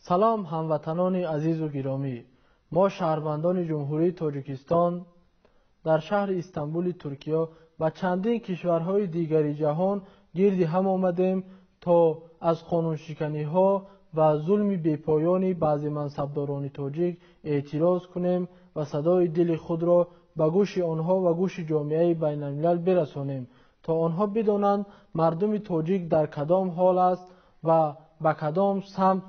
Салом, ҳамватанони азизу гиромӣ! Мо шаҳрвандони Ҷумҳурии Тоҷикистон дар шаҳри Истанбули Туркия ва чандин кишварҳои дигари ҷаҳон гирди ҳам омадем то аз қонуншиканиҳо ва зулми бепоёни баъзе мансабдорони тоҷик эътироз кунем ва садои дили худро ба гӯши онҳо ва гӯши ҷомеаи байналмилал бирасонем, то онҳо бидонанд мардуми тоҷик дар кадом ҳол аст ва ба кадом самт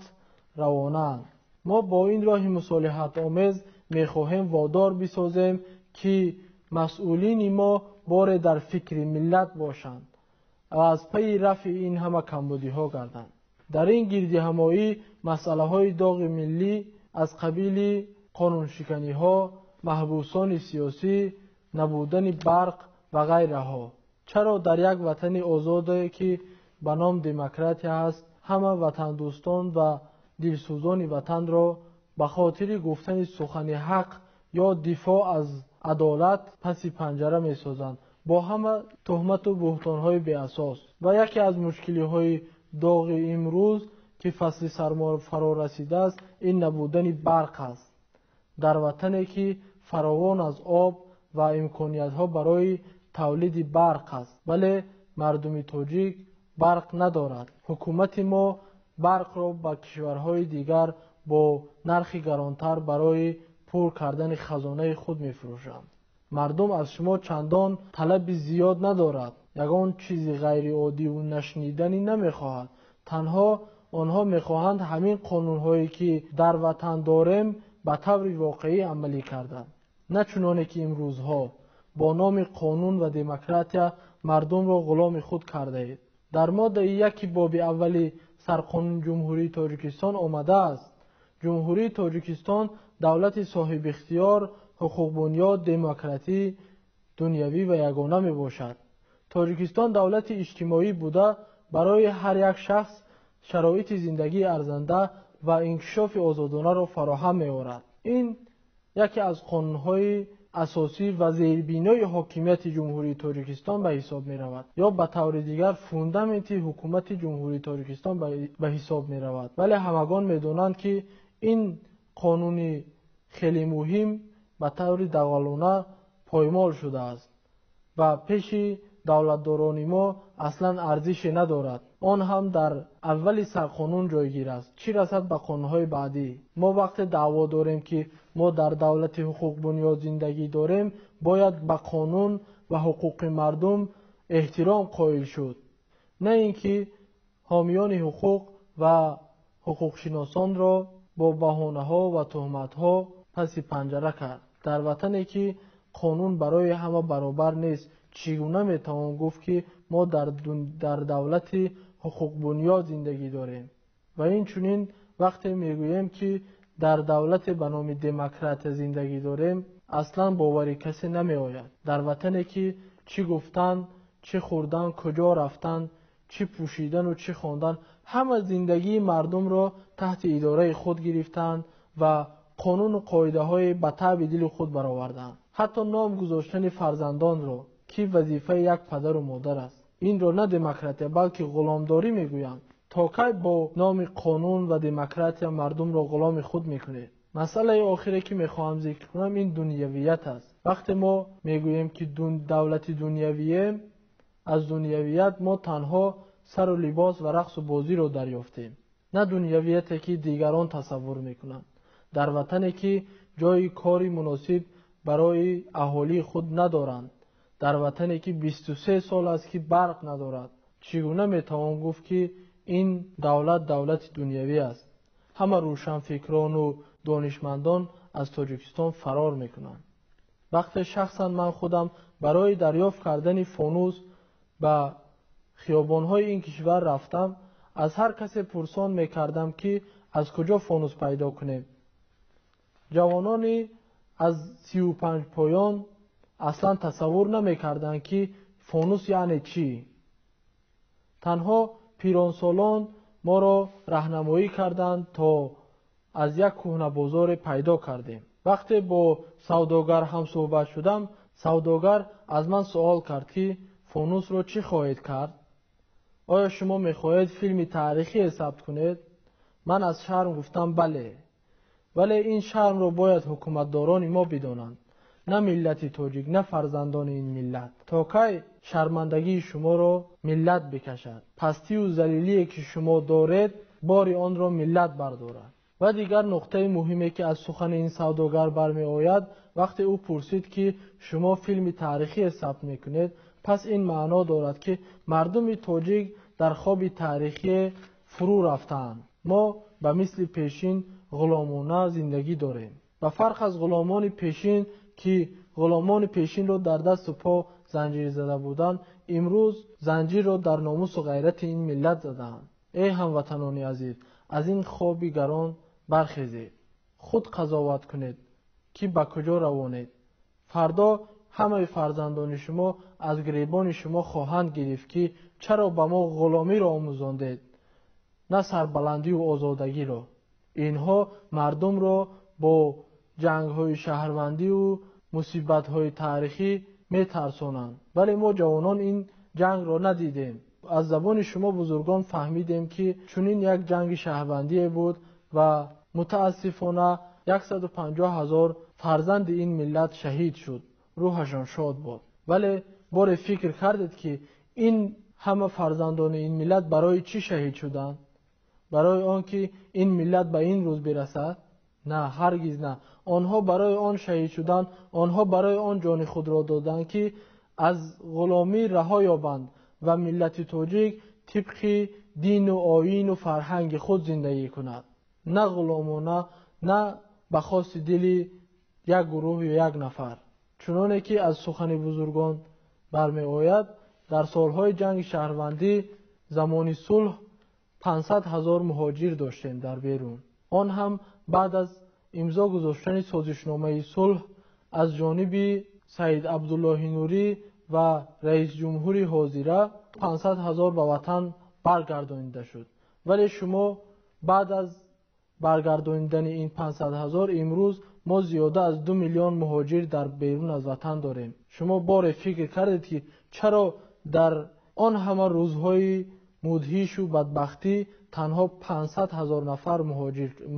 равонаанд. Мо бо ин роҳи мусолиҳатомез мехоҳем водор бисозем, ки масъулини мо боре дар фикри миллат бошанд ва аз пайи рафъи ин ҳама камбудиҳо гарданд. Дар ин гирдиҳамоӣ масъалаҳои доғи миллӣ аз қабили қонуншиканиҳо, маҳбусони сиёсӣ, набудани барқ ва ғайраҳо. Чаро дар як ватани озодае, ки ба ном демократия аст, ҳама ватандӯстон ва дилсӯзони ватанро ба хотири гуфтани сухани ҳақ ё дифоъ аз адолат паси панҷара месозанд бо ҳама туҳмату буҳтонҳои беасос? Ва яке аз мушкилиҳои доғи имрӯз, ки фасли сармо фаро расидааст, ин набудани барқ аст. Дар ватане, ки фаровон аз об ва имкониятҳо барои тавлиди барқ аст, вале мардуми тоҷик барқ надорад. Ҳукумати мо барқро ба кишварҳои дигар бо нархи гаронтар барои пур кардани хазонаи худ мефурӯшанд. Мардум аз шумо чандон талаби зиёд надорад, ягон чизи ғайриоддиву нашниданӣ намехоҳад. Танҳо онҳо мехоҳанд ҳамин қонунҳое, ки дар ватан дорем, ба таври воқеӣ амалӣ карданд, на чуноне ки имрӯзҳо бо номи қонун ва демократия мардумро ғуломи худ кардаед. Дар моддаи яки боби аввали Сарқонуни Ҷумҳурии Тоҷикистон омадааст: Ҷумҳурии Тоҷикистон давлати соҳибихтиёр, ҳуқуқбунёд, демократӣ, дунявӣ ва ягона мебошад. Тоҷикистон давлати иҷтимоӣ буда, барои ҳар як шахс шароити зиндагии арзанда ва инкишофи озодонаро фароҳам меорад. Ин яке аз қонунҳои асосӣ ва зербинои ҳокимияти Ҷумҳурии Тоҷикистон ба ҳисоб меравад, ё ба таври дигар фундаменти ҳукумати Ҷумҳурии Тоҷикистон ба ҳисоб меравад. Вале ҳамагон медонанд, ки ин қонуни хеле муҳим ба таври дағалона поймол шудааст ва пеши давлатдорони мо аслан арзише надорад. Он ҳам дар аввали сарқонун ҷойгир аст, чӣ расад ба қонунҳои баъдӣ. Мо вақте даъво дорем, ки мо дар давлати ҳуқуқбунёд зиндагӣ дорем, бояд ба қонун ва ҳуқуқи мардум эҳтиром қоил шуд, на ин ки ҳомиёни ҳуқуқ ва ҳуқуқшиносонро бо баҳонаҳо ва туҳматҳо паси панҷара кард. Дар ватане, ки қонун барои ҳама баробар нест, чӣ гуна метавон гуфт, ки мо дар давлати ҳуқуқбунёд зиндагӣ дорем? Ва инчунин вақте мегӯем, ки дар давлате ба номи демократия зиндагӣ дорем, аслан бовари касе намеояд. Дар ватане, ки чӣ гуфтан, чӣ хӯрдан, куҷо рафтан, чӣ пӯшидану чӣ хондан, ҳама зиндагии мардумро таҳти идораи худ гирифтанд ва қонуну қоидаҳои ба таъби дили худ бароварданд. Ҳатто ном гузоштани фарзандонро, ки вазифаи як падару модар аст, инро на демократия, балки ғуломдорӣ мегӯянд. То кай бо номи қонун ва демократия мардумро ғуломи худ мекунед? Масъалаи охире, ки мехоҳам зикр кунам, ин дунявият аст. Вақте мо мегӯем, ки давлати дунявием, аз дунявият мо танҳо сару либос ва рақсу бозиро дарёфтем, на дунявияте, ки дигарон тасаввур мекунанд. Дар ватане, ки ҷойи кори муносиб барои аҳолии худ надоранд, дар ватане, ки 23 сол аст, ки барқ надорад, чӣ гуна метавон гуфт, ки ин давлат давлати дунявӣ аст? Ҳама рӯшанфикрону донишмандон аз Тоҷикистон фарор мекунанд. Вақте шахсан ман худам барои дарёфт кардани фонус ба хиёбонҳои ин кишвар рафтам, аз ҳар касе пурсон мекардам, ки аз куҷо фонус пайдо кунем. Ҷавонони аз 35 поён аслан тасаввур намекарданд, ки фонус яъне чӣ. Танҳо пиронсолон моро раҳнамоӣ карданд, то аз як кӯҳнабозоре пайдо кардем. Вақте бо савдогар ҳамсӯҳбат шудам, савдогар аз ман суол кард, ки фонусро чӣ хоҳед кард? Оё шумо мехоҳед филми таърихие сабт кунед? Ман аз шарм гуфтам бале. Вале ин шармро бояд ҳукуматдорони мо бидонанд, на миллати тоҷик, на фарзандони ин миллат. То кай шармандагии шуморо миллат бикашад? Пастию залилие ки шумо доред, бори онро миллат бардорад. Ва дигар нуқтаи муҳиме, ки аз сухани ин савдогар бармеояд, вақте ӯ пурсид, ки шумо филми таърихие сабт мекунед, пас ин маъно дорад, ки мардуми тоҷик дар хоби таърихие фурӯ рафтаанд. Мо ба мисли пешин ғуломона зиндагӣ дорем. Ба фарқ аз ғуломони пешин, ки ғуломони пешинро дар дасту по занҷир зада буданд, имрӯз занҷирро дар номусу ғайрати ин миллат задаанд. Эй ҳамватанони азиз, аз ин хоби гарон бархезед, худ қазоват кунед, ки ба куҷо равонед. Фардо ҳамаи фарзандони шумо аз гиребони шумо хоҳанд гирифт, ки чаро ба мо ғуломиро омӯзондед, на сарбаландию озодагиро. Инҳо мардумро бо ҷангҳои шаҳрвандию мусибатҳои таърихӣ метарсонанд. Вале мо ҷавонон ин ҷангро надидем. Аз забони шумо бузургон фаҳмидем, ки чунин як ҷанги шаҳрвандие буд ва мутаассифона 150 ҳазор фарзанди ин миллат шаҳид шуд, рӯҳашон шод бод. Вале боре фикр кардед, ки ин ҳама фарзандони ин миллат барои чӣ шаҳид шуданд? Барои он ки ин миллат ба ин рӯз бирасад? На, ҳаргиз на. Онҳо барои он шаҳид шуданд, онҳо барои он ҷони худро доданд, ки аз ғуломӣ раҳо ёбанд ва миллати тоҷик тибқи дину оину фарҳанги худ зиндагӣ кунад, на ғуломона, на ба хости дили як гурӯҳ ё як нафар. Чуноне ки аз сухани бузургон бармеояд, дар солҳои ҷанги шаҳрвандӣ замони сулҳ 500 ҳазор муҳоҷир доштем дар берун. Он ҳам баъд аз имзо гузоштани созишномаи сулҳ аз ҷониби Саид Абдуллоҳи Нурӣ ва раисҷумҳури ҳозира 500 ҳазор ба ватан баргардонида шуд. Вале шумо баъд аз баргардонидани ин 500 ҳазор имрӯз мо зиёда аз 2 миллион муҳоҷир дар берун аз ватан дорем. Шумо боре фикр кардед, ки чаро дар он ҳама рӯзҳои мудҳишу бадбахтӣ танҳо 500 ҳазор нафар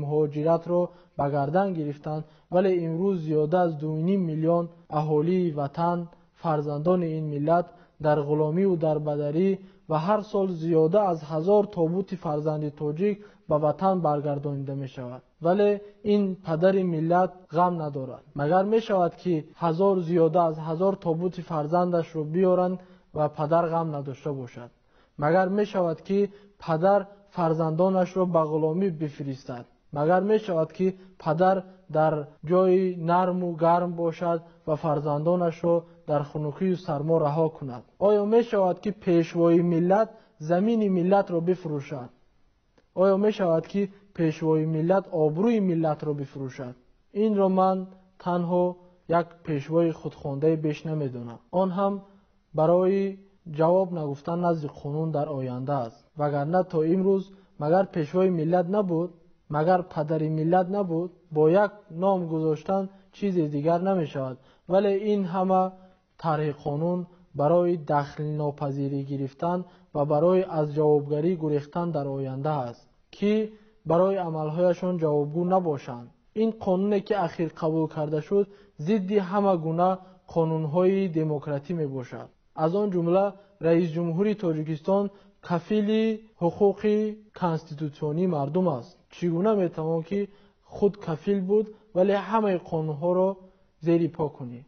муҳоҷиратро ба гардан гирифтанд, вале имрӯз зиёда аз 2,5 миллион аҳолии ватан, фарзандони ин миллат дар ғуломиву дарбадарӣ ва ҳар сол зиёда аз 1000 тобути фарзанди тоҷик ба ватан баргардонида мешавад. Вале ин падари миллат ғам надорад. Магар мешавад, ки зиёда аз 1000 тобути фарзандашро биёранд ва падар ғам надошта бошад? Магар мешавад, ки падар фарзандонашро ба ғуломӣ бифиристад? Магар мешавад, ки падар дар ҷои нарму гарм бошад ва фарзандонашро дар хунукию сармо раҳо кунад? Оё мешавад, ки пешвои миллат замини миллатро бифурӯшад? Оё мешавад, ки пешвои миллат обрӯи миллатро бифурӯшад? Инро ман танҳо як пешвои худхондаи беш намедонам. Он ҳам барои ҷавоб нагуфтан назди қонун дар оянда аст. Вагарна то имрӯз магар пешвои миллат набуд? Магар падари миллат набуд? Бо як ном гузоштан чизе дигар намешавад. Вале ин ҳама тарҳи қонун барои дахлнопазирӣ гирифтан ва барои аз ҷавобгарӣ гурехтан дар оянда аст, ки барои амалҳояшон ҷавобгӯ набошанд. Ин қонуне, ки ахир қабул карда шуд, зидди ҳама гуна қонунҳои демократӣ мебошад. Аз он ҷумла раисҷумҳури Тоҷикистон кафили ҳуқуқи конститутсионии мардум аст. Чӣ гуна метавон, ки худ кафил буд, вале ҳамаи қонунҳоро зери по кунӣ?